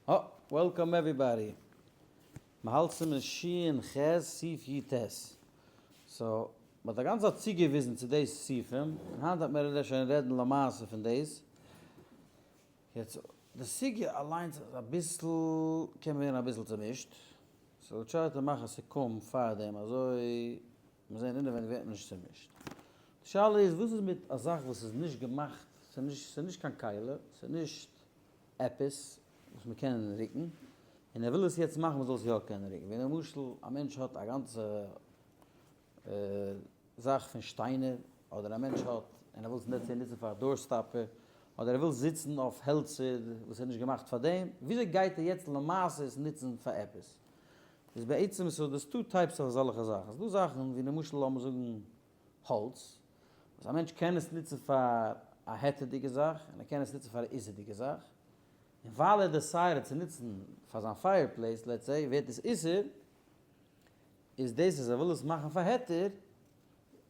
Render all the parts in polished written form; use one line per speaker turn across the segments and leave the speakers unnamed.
אה, welcome everybody. מ'האלט סימן ש"ח סעיף י"ט. so, מ'האט א גאנצע צייט צוגעוויזן צו די סעיפים, און היינט וועט מען שוין רעדן למעשה פון דאס. יעצט, די סוגיא אליינס איז אביסל, קען ווערן אביסל צומישט. so, try צו מאכן א סיכום פארדעם, אזוי מיר זעען אינעווייניג ווערט מען נישט צומישט. די שאלה איז, וואס איז מיט א זאך וואס איז נישט געמאכט, ס'איז נישט קיין כלי, ס'איז נישט עפעס וואס מען קען רוקן, און ער וויל עס יעצט מאכן מען זאל עס יא קענען רוקן, ווי למשל א מענטש האט א גאנצע זאך פון שטיינער, אדער א מענטש האט און ער וויל עס נוצן נוצן פאר א door stopper, אדער ער וויל זיצן אויף העלצער וואס איז נישט געמאכט פאר דעם, וויאזוי גייט ער יעצט למעשה עס נוצן פאר עפעס? איז בעצם ס'איז דא two types אויף אזעלכע זאכן, ס'איז דא זאכן ווי למשל לאמיר זאגן האלץ, וואס א מענטש קען עס נוצן פאר א היתר'דיגע זאך, און ער קען עס נוצן פאר א איסור'דיגע זאך, און ווייל ער decide ט צו נוצן פאר זיין fireplace let's say ווערט עס איסור, איז דאס אז ער וויל עס מאכן פאר היתר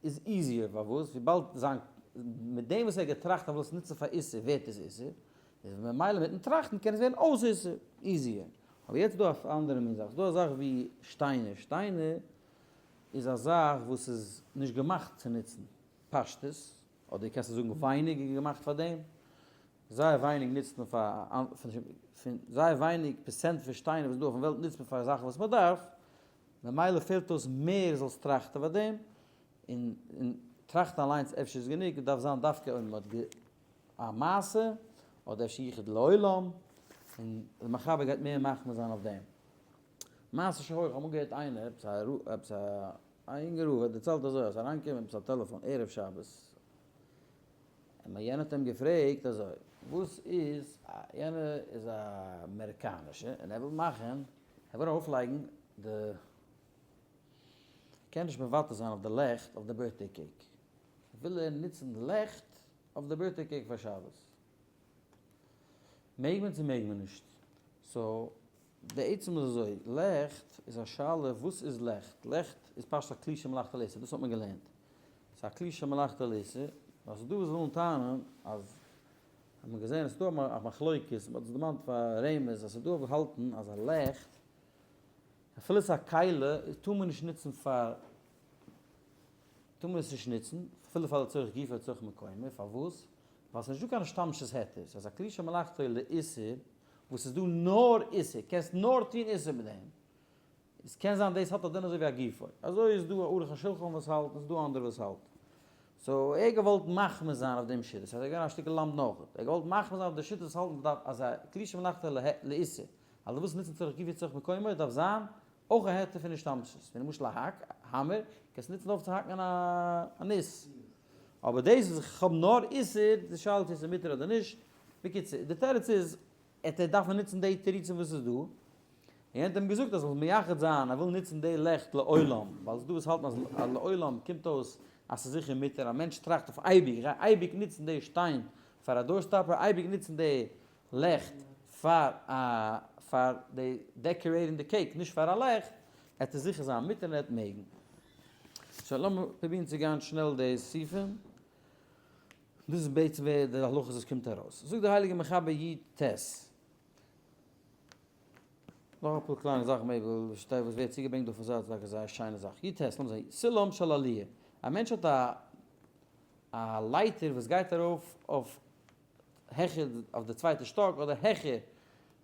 איז easier, פארוואס? וויבאלד זיין מיט דעם וואס ער האט געטראכט ער וויל עס נוצן פאר איסור ווערט עס איסור, איז ממילא מיטן טראכטן קען עס ווערן אויס איסור, easier. אבער יעצט איז דא א אנדערע מין זאך, ס'איז דא א זאך ווי שטיינער, שטיינער איז א זאך וואס איז נישט געמאכט צו נוצן פשטות, אדער קענסטו זאגן ווייניג איז געמאכט פאר דעם, זייער ווייניג נוצט מען פאר, פון זייער ווייניג פערסענט פון שטיינער וואס איז דא אויפן וועלט נוצט מען פאר זאכן וואס מען דארף, ממילא פעלט אויס מער זאלסט טראכטן פאר דעם, און טראכטן אליינס אפשר איז גענוג, דארף זיין דווקא אויב מען האט א מעשה, אדער אפשר יחוד לעולם, און די מחבר גייט מער מחמיר זיין אויף דעם. מעשה שהיה, איך האב אמאל געהערט איינער, עפעס א עפעס א אינגער רב האט דערציילט אזוי, אז אריינגעקומען עפעס א טעלעפאן ערב שבת, און יענער האט אים געפרעגט אזוי, וואס איז, יענער איז א אמעריקאנישער און ער וויל מאכן, ער וויל ארויפלייגן די, ער קען נישט מוותר זיין אויף די לעכט אויף די birthday cake, וויל ער נוצן די לעכט אויף די birthday cake פאר שבת, מעג מען צו מעג מען נישט? so די עצם איז אזוי, לעכט איז א שאלה וואס איז לעכט? לעכט איז פשוט א כלי שמלאכתו לאיסור, דאס האט מען געלערנט. ס'איז א כלי שמלאכתו לאיסור, נאר ס'איז דא וואס ווילן טענה'ן אז, האט מען געזען עס איז דא א מחלוקת, מען האט עס דערמאנט פאר רמז, אז ס'איז דא וואס האלטן אז א לעכט, אפילו ס'איז א כלי, טאר מען נישט נוצן פאר, טאר מען עס נישט נוצן, אפילו פאר לצורך גופו לצורך מקומו, פארוואס? ווייל ס'איז נישטא קיין השתמשות היתר, ס'איז א כלי שמלאכתו לאיסור, וואס איז דא נאר איסור, קענסט נאר טון איסור מיט דעם, עס קען זיין דאס האט א דין אזוי ווי א גופו, אזוי איז דא א ערוך השולחן וואס האלט, און ס'איז דא אנדערע וואס האלט. so ער האט געוואלט מחמיר זיין אויף דעם שיטה, ס'איז געווען א שטיקל למדן אויך, ער האט געוואלט מחמיר זיין אויף די שיטה וואס האלטן מ'דארף אז א כלי שמלאכתו לאיסור, אז דו ווילסט נוצן צורך גופו צורך מקומו, דארף זיין אויך א היתר פון השתמשות, ווי למשל א האק, hammer, קענסט נוצן אויף צו האקן א ניס. אבער דאס וואס איך האב נאר איסור, די שאלה צו עס איז מותר אדער נישט, בקיצור, די תירוץ איז, ער דארף מען נוצן די תירוצים וואס איז דא, און יענער האט אים געזאגט אז זאל מייחד זיין ער וויל נוצן די לעכט לעולם, ווייל ס'איז דא וואס האלטן אז לעולם קומט אויס אז ס'איז זיכער מותר, א מענטש טראכט אויף אייביג, איך גיי אייביג נוצן די שטיין פאר א door stopper, אייביג נוצן די לעכט פאר א פאר די decorate ן די cake, נישט פאר א לעכט, עט עס זיכער זיין מותר און ער וועט מעגן. שוין לאמיר פרובירן צו גיין שנעל די סעיפים. דאס איז בעצם ווער די הלכות וואס קומט ארויס. זאגט דער הייליגער מחבר י ט. נאך אפאר קליינע זאכן מער וואס שטייט וואס ווערט צוגעברענגט דא פון זייט טאקע זייער שיינע זאך. י ט, לאמיר זען, סולם של עליה. א מענטש האט א א לייטער וואס גייט ארויף אויף העכער אויף די צווייטע שטאק אדער העכער,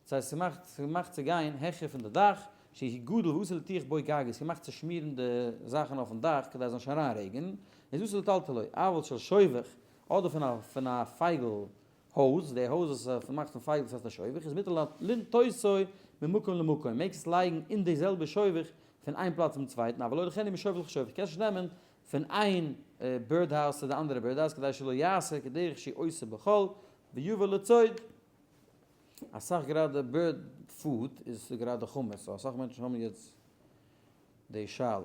דאס הייסט ס'מאכט ס'געמאכט צו גיין העכער פון די דאך, שהוא גדול ואסור להטיח בו גגות, ס'געמאכט צו שמירן די זאכן אויפן דאך כדי עס זאל נישט אריין רעגענען, איז אסור לטלטלו, אבל של שובך, אדער פון א פון א פייגל הויז, די הויז וואס איז געמאכט פון פייגל דאס הייסט א שובך, איז מותר לנטותו ממקום למקום, מעגסט עס לייגן אין די זעלבע שובך פון איין פלאץ צום צווייטן, אבל לא יוליכנו משובך לשובך, קענסט נישט נעמען פון איין bird house צו די אנדערע bird house כדי שלא יעשה כדרך שעושה בחול ויבא לצוד. אסאך גראדע bird food איז גראדע חמץ so אסאך מענטשן האבן יעצט די שאלה.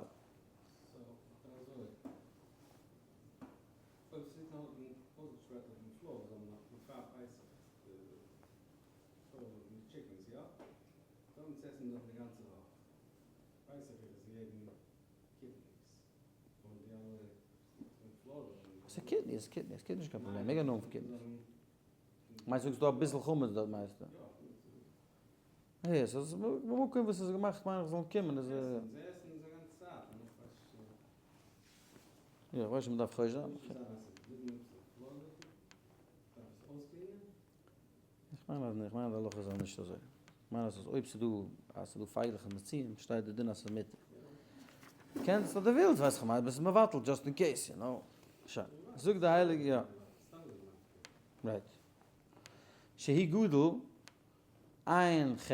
ס'איז kidney, ס'איז kidney, ס'איז נישט קיין פראבלעם, מעג ער נאר האבן פון kidneys. מיינסט זאגסט דא אביסל חמץ דארט מיינסטו? העי, ס'איז במקום וואס ס'איז געמאכט מיין איך זאלן קומען איז.
זיי עסן א גאנצע צייט און נאך ווייס איך נישט.
יא, איך ווייס נישט מ'דארף חושש זיין. איך מיין אז איך מיין אז די הלכה איז נישט אזוי. איך מיין אז אויב ס'איז דא אז ס'איז דא פייגלעך און מציאים שטייט די דין אז ס'איז מותר. קענסט אז דו ווילסט ווייס איך מיין ביסט מבטל just in case you know. שוין. זאגט די הייליגע יא. right. שהיא גדול עין ח'.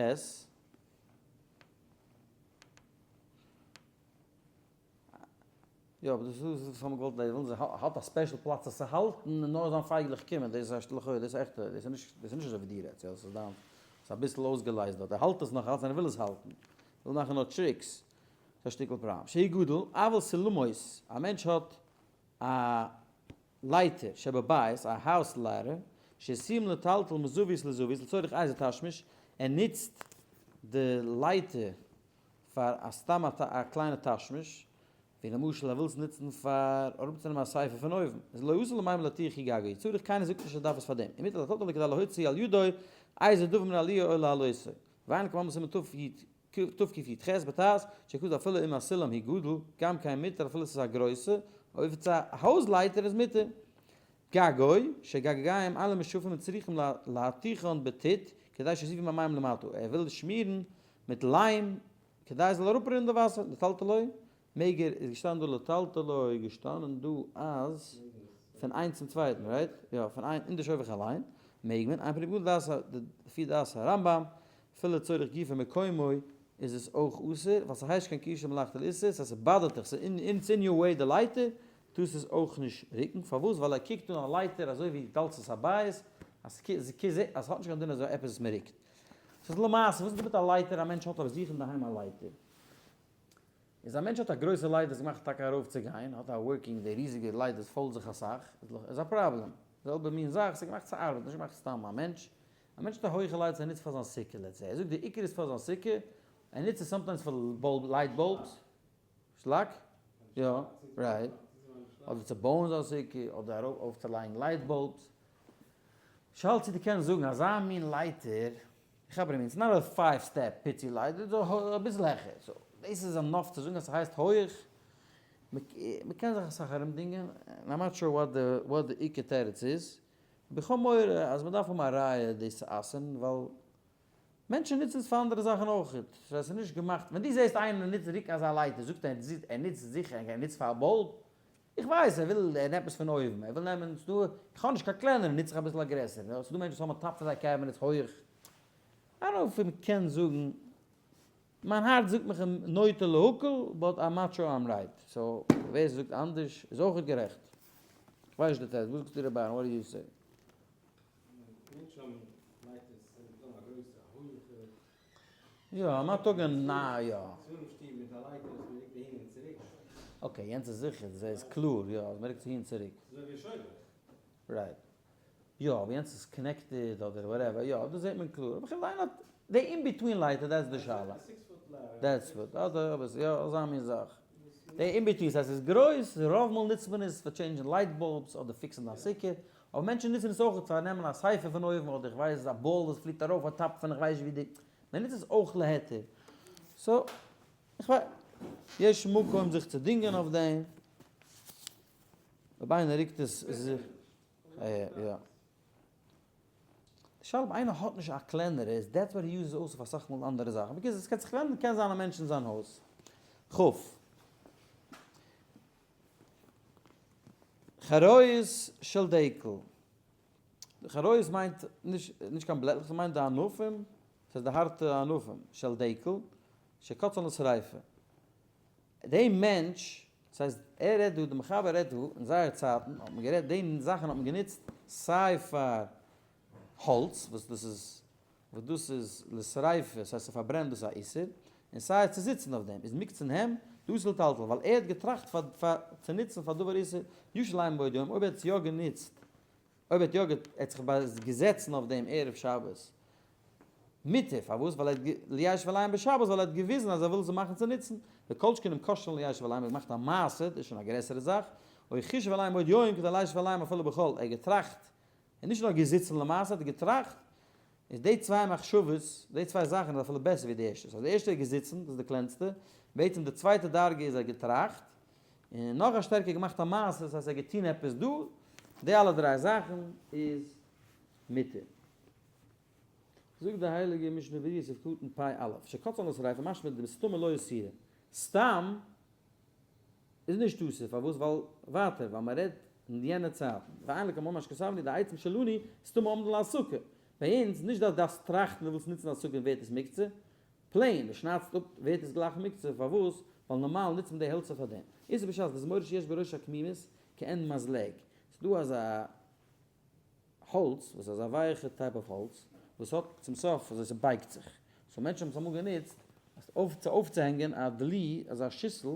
יא אבער דאס איז וואס האבן געוואלט זיי ווילן זיי האט א special פלאץ עס צו האלטן און נאר זיין פייגלעך קומען דאס איז לכאורה דאס איז עכטע דאס איז נישט דאס איז נישט אזוי ווי דו רעדסט יא דאס איז דיין ס'איז אביסל אויסגעלייזט דארט ער האלט עס נאך אלץ און ער וויל עס האלטן וויל מאכן נאר tricks ס'איז א שטיקל פראבלעם שהיא גדול אבל סולמות א מענטש האט א לייטער שבבית א house ladder שעשויים לטלטל מזווית לזווית לצורך איזה תשמיש ער נוצט די לייטער פאר א סתם א קליינע תשמיש, ווי למשל ער וויל עס נוצן פאר אראפצונעמען א ספר פון אויבן, איז לא אסור למים להטיח הוא גגו צריך, קיינער זאגט נישט ער דארף עס פאר דעם, ומותר לטלטלו כדי להוציא על ידו איזה דבר מן העליה או להעלותו, ועיין לקמן בסימן תקי"ח בט"ז, שכתוב אפילו אם הסולם הוא גדול, גם כן מותר אפילו עס איז א גרויסע, אויב עס איז א הויז לייטער איז מותר. גגו, שגגגיים אלע משופים צריכים להתיכון בטיט, כדי שיזיפו המים למטה, ער וויל שמירן מיט ליים, כדי עס זאל אראפרינען די וואסער, לטלטלו, מעג ער, איז געשטאנען דא לטלטלו, איז געשטאנען דא אז פון איינס צום צווייטן, right? יא, פון איין, אין די שובך אליין, מעג מען, אין פנים גדול דעת ה, לפי דעת הרמב"ם, אפילו לצורך גופו מקומו, איז עס אויך אסור, ווייל ס'הייסט קיין קישור מלאכת לאיסור, ס'הייסט ס'באדערט דיך, ס'איז אין your way די לייטער, טארסט עס אויך נישט רוקן, פארוואס? ווייל ער קוקט אן א לייטער אזוי ווי דלתות הבית, אז ס'האט נישט קיין דין אזוי עפעס וואס מ'רוקט. ס'איז למעשה, וואס איז מיט א לייטער? א מענטש האט אויף זיך אינדערהיים א לייטער. איז א מענטש האט א גרויסע לייטער וואס געמאכט טאקע ארויף צו גיין, האט א working די ריזיגע לייטער וואס fold זיך אסאך, איז א פראבלעם. זעלבע מין זאך, ס'איז געמאכט צו ארבעטן, נישט געמאכט סתם א מענטש. א מענטש האט א הויכע לייטער וואס ער נוצט פאר זיין סוכה, let's say. ער זאגט די עיקר איז פאר זיין סוכה, ער נוצט עס sometimes פאר light bulbs. שלאק? יא, right. אדער צו בויען זיין סוכה, אדער ארויפצולייגן light bulbs. שאלה צו דו קענסט זאגן אזא מין לייטער, איך האב it's not a five step פיצי לייטער, איז אביסל העכער, so דאס איז enough צו זאגן אז ס'הייסט הויעך, מ'קען זיך אסאך ארום דינגען, און I'm not sure what די עיקר תירוץ איז, אבער איך האב מורא אז מ'דארף האבן א ראיה דאס צו אסר'ן, ווייל מענטשן נוצן עס פאר אנדערע זאכן אויך, סאו עס איז נישט געמאכט, ווען דו זעסט איינער נוצט רוקן אזא לייטער זאגט ער ער נוצט זיכער ער נוצט פאר א bulb, איך ווייס ער וויל ער נעמט עס פון אויבן ער וויל נעמען ס'דא איך האב נישט קיין קלענערע נוץ איך אביסל א גרעסערע, ס'דא מענטשן וואס האבן top פון זייער cabinets הויעך, I don't know if מ'קען זאגן, מיין הארץ זאגט מיך נוטה להקל but I'm not sure I'm right, so ווער ס'זאגט אנדערש איז אויכעט גערעכט, כ'ווייס נישט די תירוץ, וואס זאגסטו ר' אהרן what do you say?
מענטשן האבן לייטערס זענען דא א גרויסע א הויעכע.
יא, מה טאג און נה יא.
ספרים שטוב מיט א לייטער וואס מען רוקט אהין און צוריק.
okay, יענץ איז זיכער, דאס איז קלאר, יא, אז מען רוקט אהין צוריק.
ס'איז אזוי ווי א שובך.
right. יא, אבער יענץ איז connected אדער whatever, יא, דאס זעט מען קלאר. אבער כ'מיין האט די in between לייטער, that's די שאלה.
א six foot ladder.
that's foot, אדער אבער יא, אזא מין זאך. די in between, ס'הייסט ס'איז גרויס, רוב מאל נוצט מען עס פאר change ן light bulbs אדער fix ן א סוכה, אבער מענטשן נוצן עס אויך פאר נעמען א ספר פון אויבן אדער איך ווייס א באל וואס פליט ארויף א טאפ פון איך ווייס ווי די, מען נוצט עס אויך להיתר. so, איך ווייס, יש מקום זיך צו דינגען אויף דעם. אויב איינער רוקט עס זיך, יא. די שאלה אויב איינער האט נישט א קלענערע איז that's what he uses אויס אויף אסאך מאל אנדערע זאכן, because עס קען זיך ווענדן קען זיין א מענטש אין זיין הויז. כ. חריות של דקל. חריות מיינט נישט נישט קיין בלעטלעך ס'מיינט די ענפים, ס'איז די הארטע ענפים של דקל, שקצן לשריפה. די מענטש, ס'הייסט ער רעדט דא, די מחבר רעדט דא, אין זייער צייטן האט מען גערעדט, די זאכן האט מען גענוצט סיי פאר האלץ, וואס דאס איז וואס דאס איז לשריפה, ס'הייסט ס'פארברענט דאס איז א איסור, און סיי צו זיצן אויף דעם, איז מוקצין הם, דאס לטלטל, ווייל ער האט געטראכט פאר פאר צו נוצן פאר דבר איסור, ישלם בעוד יום, אויב ער האט עס יא גענוצט, אויב ער האט יא ער האט זיך געזעצן אויף דעם ערב שבת, מותר, פארוואס? ווייל ער האט ליישב עליהם בשבת, ווייל ער האט געוויזן אז ער וויל זיי מאכן צו נוצן, וכל שכן אם קשרן ליישב עליהם, ער האט געמאכט א מעשה, דאס איז שוין א גרעסערע זאך, או חישב עליהם בעוד יום כדי ליישב עליהם אפילו בחול, ער האט געטראכט, און נישט נאר געזיצן למעשה, ער האט געטראכט. איז די צוויי מחשבות, די צוויי זאכן איז אפילו בעסער ווי די ערשטע. so די ערשטע איז געזיצן, דאס איז די קלענסטע, בעצם די צווייטע דרגה איז ער געטראכט, און נאך א שטערקער געמאכט א מעשה, דאס הייסט ער האט געטון עפעס דא, די אלע דריי זאכן איז מותר. זאגט די הייליגע משנה ברורה סעיף קטן פ א, שקצן לשריפה משמע דבסתמא לא אסירא, סתם איז נישט אסור, פארוואס? ווייל ווייטער, ווייל מען רעדט אין יענע צייטן, ואין לקמא מה שכתבנו די עצים שלנו סתמא עומדין להסקה, ביי אונז נישט דארפסט דארפסט טראכטן דו ווילסט נוצן א סוכה און ווערט עס מוקצה, plain, דו שניידסט אפ ווערט עס גלייך מוקצה, פארוואס? ווייל נארמאל נוצט מען די העלצער פאר דעם. איסור בשעת וזמורה שיש בראש עקמימות כעין מזלג, ס'דא אזא האלץ וואס איז אזא ווייעכע type of האלץ וואס האט צום סוף אזוי ס'בייגט זיך, so מענטשן האבן עס אמאל גענוצט אויף צו אויפצוהענגען א דלי אזא שיסל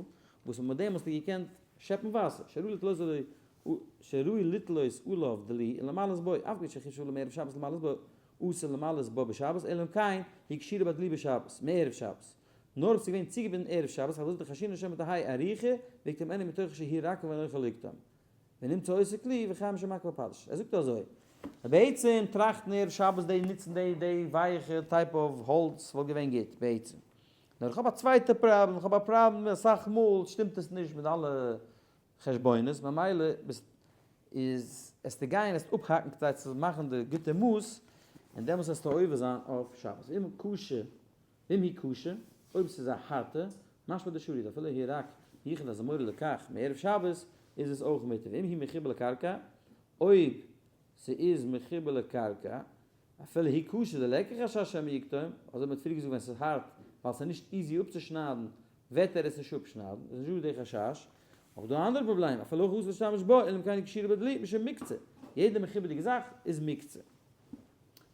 וואס מיט דעם האסטו געקענט שעפן וואסער, שראוי לתלות עליו דלי ולמלאות בו, אף על פי שחישב עליו מערב שבת למלאות בו, אסור למלאות בו בשבת, אלא אם כן היא קשורה בדלי בשבת, מערב שבת. נאר אויב ס'איז געווען צוגעבינדן ערב שבת, פארוואס דחיישינן שמא תהא ארוכה, ויקטום מתוך שהיא רכה ואינו יכול לקטום. ונמצא אותו כלי וחייב משום מכה בפטיש. ער זאגט אזוי, בעצם טראכטן ערב שבת די נוצן די די ווייעכע type of האלץ וואלט געווען גוט בעצם. נאר איך האב א צווייטע פראבלעם, איך האב א פראבלעם אסאך מאל שטימט עס נישט מיט אלע חשבונות, ממילא ביסט איז עסטו גיין עסט אפהאקן כדי צו מאכן די גוטע מאס, און דעמאלס עסטו עובר זיין אויף שבת. אם קשה ואם היא קשה, אויב ס'איז א הארטע, משמע דשרי, אפילו היא רק ייחד הזמורה לכך מערב שבת, איז עס אויך מותר, ואם היא מחובר לקרקע, אויב ס'איז מחובר לקרקע, אפילו היא קשה דליכא חשש שמא יקטום, אזוי מ'האט פריער געזאגט ווען ס'איז הארט, ווייל ס'איז נישט easy אפצושניידן, וועט ער עס נישט אפשניידן, איז נישטא די חשש, אבער דא א אנדערע פראבלעם, אפילו הכי אסור להשתמש בה, אלא אם כן היא קשורה בדלי, משום מוקצה, יעדע מחובר'דיגע זאך איז מוקצה.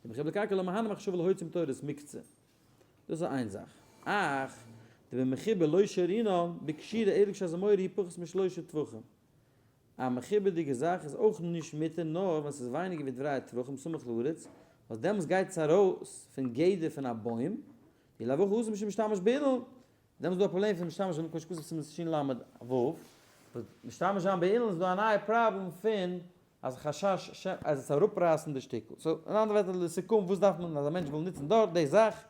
די מחובר לקרקע לא מהני מחשבה להוציא מתורת מוקצה. דאס איז איין זאך. אך, דבמחובר לא שרינן בקשירה אלא כשהזמורה היא פחות משלושה טפחים. א מחובר'דיגע זאך איז אויך נישט מותר נאר ווען ס'איז ווייניגער ווי דריי טפחים סמוך לארץ, וואס דעמאלס גייט עס ארויס פון גדר פון א בוים, דאי לאו הכי אסור משום משתמש באילן. דעמאלס איז דא א פראבלעם פון משתמש באילן כמו שכתוב סימן של"ו, וואס משתמש זיין באילן איז דא א נייע פראבלעם פון אז חשש ש אז עס אראפרייסן די שטיקל. so אין אנדערע ווערטער לסיכום וואס דארף מען אז א מענטש וויל נוצן דארט די זאך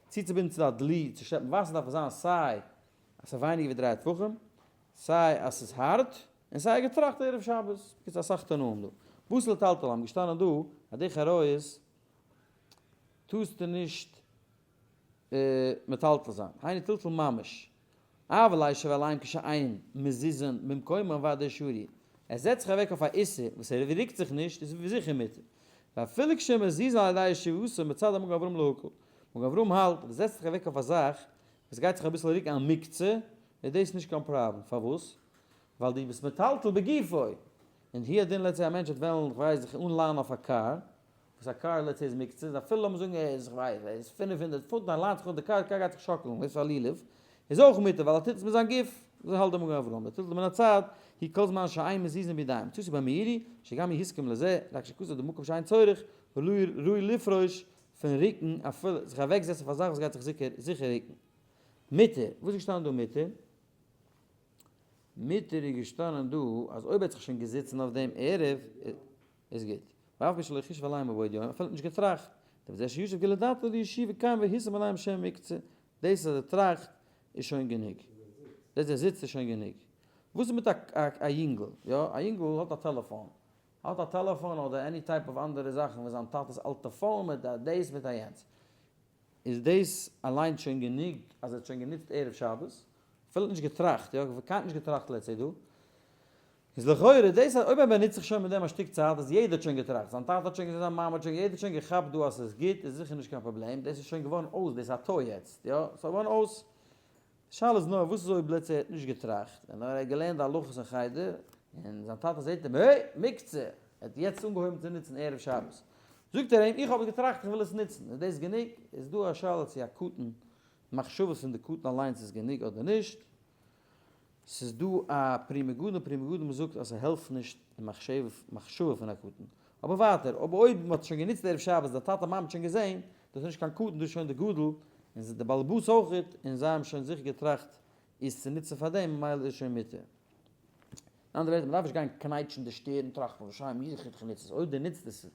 צוצובינדן צו א דלי צו שעפן וואסער דארף עס זיין סיי אז ס'איז ווייניגער ווי דריי טפחים, סיי אז ס'איז הארט, און סיי געטראכט ערב שבת. בקיצור אסאך תנאים דא. וואס לטלטל האבן געשטאנען דא אז די חריות טארסטו נישט מטלטל זיין, היינו טלטול ממש, אבל לישב עליהם כשאין מזיזין ממקומם ודאי שרי, ער זעצט זיך אוועק אויף א איסור וואס ער ריקט זיך נישט איז זיכער מותר, ואפילו כשמזיזין על ידי ישיבתו מצד המגן אברהם להקל, מגן אברהם האלט אז דו זעצט זיך אוועק אויף א זאך וואס גייט זיך אביסל ריקן א מוקצה איז דאס נישט קיין פראבלעם, פארוואס? ווייל דו ביסט מטלטל בגופו, און הוא הדין let's say א מענטש וועט וועלן כ'ווייס זיך אנלאנען אויף א קאר, וואס א קאר let's say איז מוקצה, אפילו לאמיר זאגן ער איז כ'ווייס ער איז 500 פוט און ער ליינט זיך אויף די קאר, די קאר גייט זיך שאקלן, דאס איז א לולב, איז אויך מותר ווייל ער טוט עס מיט זיין גוף, אזוי האלט דער מגן אברהם, דטלטול מן הצד, היא כל זמן שאין מזיזין בידיים, מצאתי במאירי, שגם הוא הסכים לזה, רק שכתב דמקום שאין צורך, ראוי לפרוש פון ריקן אפילו זיך אוועקזעצן אויף א זאך וואס גייט זיך זיכער זיכער ריקן. מותר, וואס איז געשטאנען דא מותר? מותר איז געשטאנען דא אז אויב ער האט זיך שוין געזיצן אויף דעם ערב איז גוט. ואף על פי שלא חישב עליהם מבעוד יום, אפילו האט נישט געטראכט, דבזה שישב כאילו דעתו לישיבה כאן והשם עליהם שם מקצה, דאס אז ער טראכט איז שוין גענוג. דאס אז ער זיצט איז שוין גענוג. וואס איז מיט א יונגל? יא, א יונגל האט א טעלעפאן. האט א טעלעפאן אדער any type of אנדערע זאכן וואס זיין טאטע'ס אלטע phone מיט א דאס מיט א יענץ. איז דאס אליינס שוין גענוג אז ער האט שוין גענוצט ערב שבת? אפילו האט נישט געטראכט, יא, קיינער האט נישט געטראכט let's say דא. איז לכאורה דאס אז אויב ער באנוצט זיך שוין מיט דעם א שטיק צייט אז יעדער האט שוין געטראכט, זיין טאטע האט שוין געזען, זיין מאמע האט שוין, יעדער האט שוין געכאפט דא אז ס'איז גוט, איז זיכער נישט קיין פראבלעם, דאס איז שוין געווארן אויס, דאס איז א toy יעצט, יא, ס'איז געווארן אויס. די שאלה איז נאר וואס איז אויב let's say ער האט נישט געטראכט, און נאר ער האט געלערנט די הלכות אין חדר, און זיין טאטע זעט אים, העי! מוקצה! ער האט יעצט אנגעהויבן צו נוצן ערב שבת. זאגט ער אים, איך האב געטראכט איך וויל עס נוצן, איז דאס גענוג? איז דא א שאלה צו א קטן, מחשבות פון די קטן אליינס איז גענוג אדער נישט? ס'איז דא א פרי מגדים, פרי מגדים זאגט אז ס'העלפט נישט די מחשבה פון א קטן. אבער ווייטער, אבער אויב מ'האט שוין גענוצט ערב שבת, די טאטע מאמע האט שוין געזען, דאס איז נישט קיין קטן, דאס איז שוין די גדול, און די באלעבאס אויכעט, און זיי האבן שוין זיכער געטראכט איז צו נוצן פאר דעם, ממילא איז שוין מותר. אין אנדערע ווערטער, מ'דארף נישט גיין קנייטשן די שטערן, טראכטן, וואס שיין, איך נוץ עס, אויב דו נוצט עס,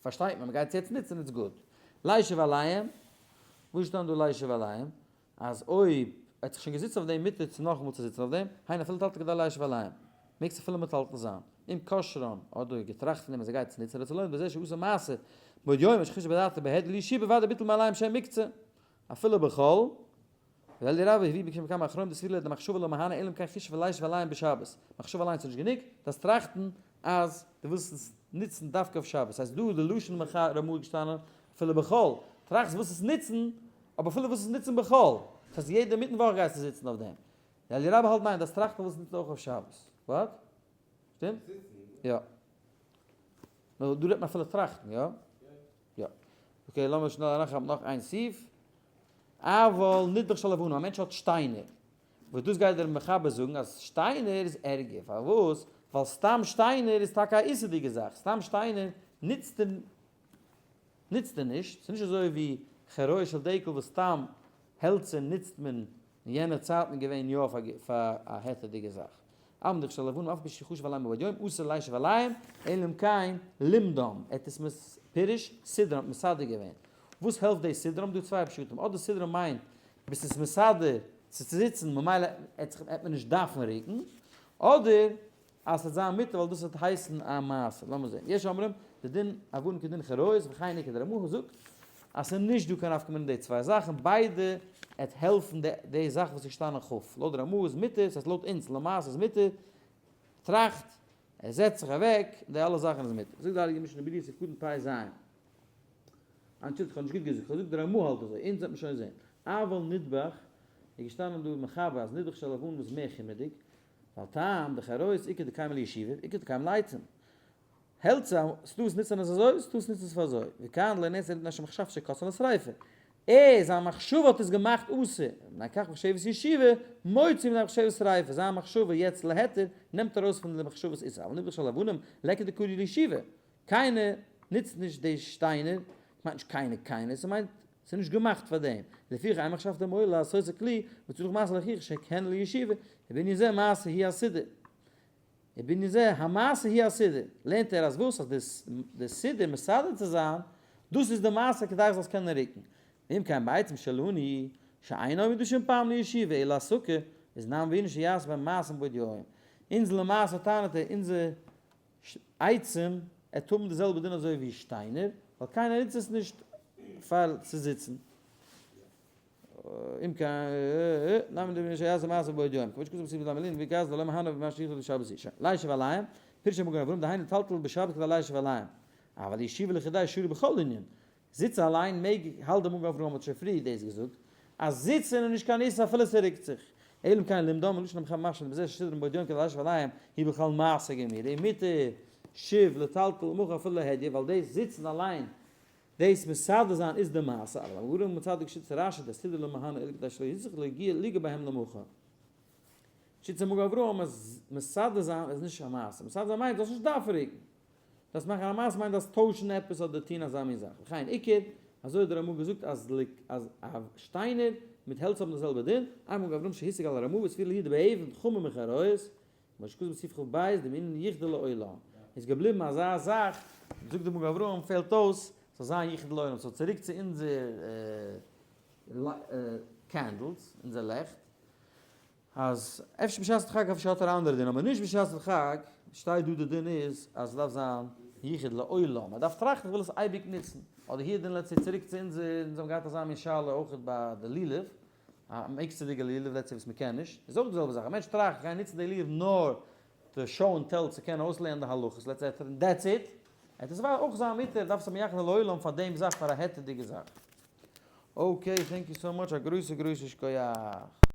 פארשטייט מען, מ'גייט עס יעצט נוצן, it's good. לישב עליהם, וואו שטייט דא לישב עליהם? אז אויב ער האט זיך שוין געזיצט אויף דעם מותר צו נאכאמאל צו זיצן אויף דעם, היינו אפילו מטלטל כדי לישב עליהם, מעגסט אפילו מטלטל זיין, אם קשרן, אדער געטראכט פון דעם אז ער גייט עס נוצן, רצה לומר בזה שעשה מעשה, בעוד יום שחשב בדעתו בהדיא לישיבה ודאי ביטל מעליהם שם מקצה, אפילו בחול, ואלי רבה הביא בשם כמה אחרונים דסבירא ליה דמחשבה לא מהנה אלא אם כן חישב לישב עליהם בשבת, מחשבה אליינס איז נישט גענוג, דארפסט טראכטן אז דו ווילסט עס נוצן דווקא אויף שבת, ס'הייסט דא איז די לשון רמ"א געשטאנען אפילו בחול, טראכסט וואס עס נוצן, אבער אפילו וואס עס נוצן בחול, ס'הייסט יעדע מיטן וואך גייסטו זיצן אויף דעם, אלי רבה האלט ניין, דארפסט טראכטן וואס עס נוצן אויך אויף שבת, what? שטימט? יא. נו, דא רעדט מען אפילו טראכטן, יא? יא. okay, לאמיר שנעל אריינכאפן נאך איין סעיף. אבל נדבך של אבנים, א מענטש האט שטיינער. וואס דאס גייט דער מחבר זאגן אז שטיינער איז ערגער. פארוואס? ווייל סתם שטיינער איז טאקע א איסור'דיגע זאך. סתם שטיינער נוצט ער נוצט ער נישט. ס'איז נישט אזוי ווי חרוי של דקל וואס סתם העלצער נוצט מען אין יענע צייטן געווען יא פאר א היתר'דיגע זאך. אבל נדבך של אבנים אף על פי שחשב עליהם מבעוד יום אסור לישב עליהם אלא אם כן לימדם, ער האט עס פירוש סידרם מסדר געווען. וואס העלפט די סידרם? דא צוויי פשטים, אדער סידרם מיינט ביסט עס מסדר צו זיצן ממילא עט מען נישט דארפן רוקן, אדער אז ס'וועט זיין מותר ווייל דאס וועט הייסן א מעשה. לאמיר זען. יש אומרים, די דין אבנים כדין חריות וכן איכא די רמ"א זאגט אז ס'איז נישט דא קיין נפקא מינה די צוויי זאכן, ביידע עט העלפן די זאך וואס איז געשטאנען כ'. לויט די רמ"א איז מותר, ס'הייסט לויט אונז למעשה איז מותר, טראכט, ער זעצט זיך אוועק, די אלע זאכן איז מותר. זאגט די הייליגע משנה ברורה סעיף קטן פ ז. אנטשולדיגט כ'האב נישט גוט געזאגט, כ'האב געזאגט די רמ"א האלט אזוי, אונז וועט מען שוין זען. אבל נדבך, איז געשטאנען דא מחבר אז נדבך של אבנים איז מער חומר'דיג, ווייל טעם דחרות איכא דקיימא לישיבה איכא דקיימא לעצים. העלצער, ס'דא וואס נוצן עס אזוי, ס'דא וואס נוצן עס פאר אזוי. וכאן לא נעשה מפני שמחשב שכסה לשריפה. ער, זיין מחשבה האט עס געמאכט אסור. מפני כך מחשבת ישיבה, מוציא מפני מחשבת שריפה. זיין מחשבה יעצט להיתר, נעמט ארויס פון די מחשבת איסור. אבל נדבך של אבנים, ליכא דקרי לישיבה. קיינער נוצט נישט די שטיינער, כ'מיין נישט קיינער קיינער, ס'מיינט ס'איז נישט געמאכט פאר דעם, לפיכך אין מחשבתו מועיל לעשות כלי וצריך מעשה להוכיח שכן לישיבה, ובענין זה מעשה היא הסידור. ובענין זה המעשה היא הסידור, לערנט ער אז וואס? אז די סידור מסדר צו זיין, דאס איז די מעשה כדי איך זאל עס קענען רוקן. ואם כן בעצם שלנו, שאינו עומד בשום פעם לישיבה אלא הסוכה, איז נאם בענין שיעשה בהם מעשים בעוד יום. אונז למעשה טענה'ט ער, אונזער עצים עט האבן די זעלבע דין אזוי ווי שטיינער, ווייל קיינער נוצט עס נישט פאר צו זיצן. אם כן, למה דברי שהיה מעשה בעוד יום, כמו שכתוב בספר למלין וגז לא מהנה במה שיכתוב בשבת איש. לישב עליהם, פירש המגן אברהם, דהיינו טלטל בשבת כדי לישב עליהם. אבל ישיבה לכדי שרי בכל ענין. זיצן אליין מעג, האלט דער מגן אברהם האט שוין פריער דאס געזאגט, אז זיצן איז נישט קיין איסור אפילו ס'רוקט זיך. אלא אם כן לימדם מלשון המחבר משמע דבזה שסידרם בעוד יום כדי לישב עליהם, היא בכלל מעשה גמורה, ומותר שוב לטלטל מחר אפילו להדיא, ווייל דאס זיצן אליין, דאס מסדר זיין איז די מעשה, אבל המגן אברהם מצדק שיטת רשי דסידור לא מהנה אלא כדי שלא יצטרך להגיע ליגע בהם למחר. שיטת המגן אברהם אז מסדר זיין איז נישט א מעשה, מסדר זיין מיינט זאלסט נישט דארפן רוקן. דאס מאכן א מעשה מיינט דאס טוישן עפעס אדער טון אזא מין זאך. וכן עיקר, אזוי האט דער רמא געזאגט אז אז א שטיינער מיט העלצער האבן די זעלבע דין, איין מגן אברהם שהשיג על הרמא וסביר לי' דבאבן חמור מחריות, כמו שכתוב בסעיף כב דמעין יחדה לעולם. איז געבליבן אזא זאך, זאגט דער מגן אברהם פעלט אויס ס'זאל זיין יחדה לעולם, so צוריק צו אונזער candles, אונזער לעכט, אז אפשר בשעת הדחק אפשר האט ער א אנדערע דין אבער נישט בשעת הדחק, שטייט דא די דין איז אז עס דארף זיין ייחוד לעולם, מען דארף טראכטן איך וויל עס אייביג נוצן, אדער here דין let's say צוריק צו אונזער, אונז האבן געהאט אזא מין שאלה אויך ביי די לולב, א מקצה'דיגע לולב let's say וואס מען קען נישט, איז אויך די זעלבע זאך, א מענטש טראכט איך גיי נוצן די לולב נאר to show and tell צו קענען אויסלערנען די הלכות let's say that's it, עט עס אויך זיין מותר, דארף עס האבן יחוד לעולם פאר דעם זאך פאר א היתר'דיגע זאך. okay, thank you so much, א גרויסע גרויסע שכוח.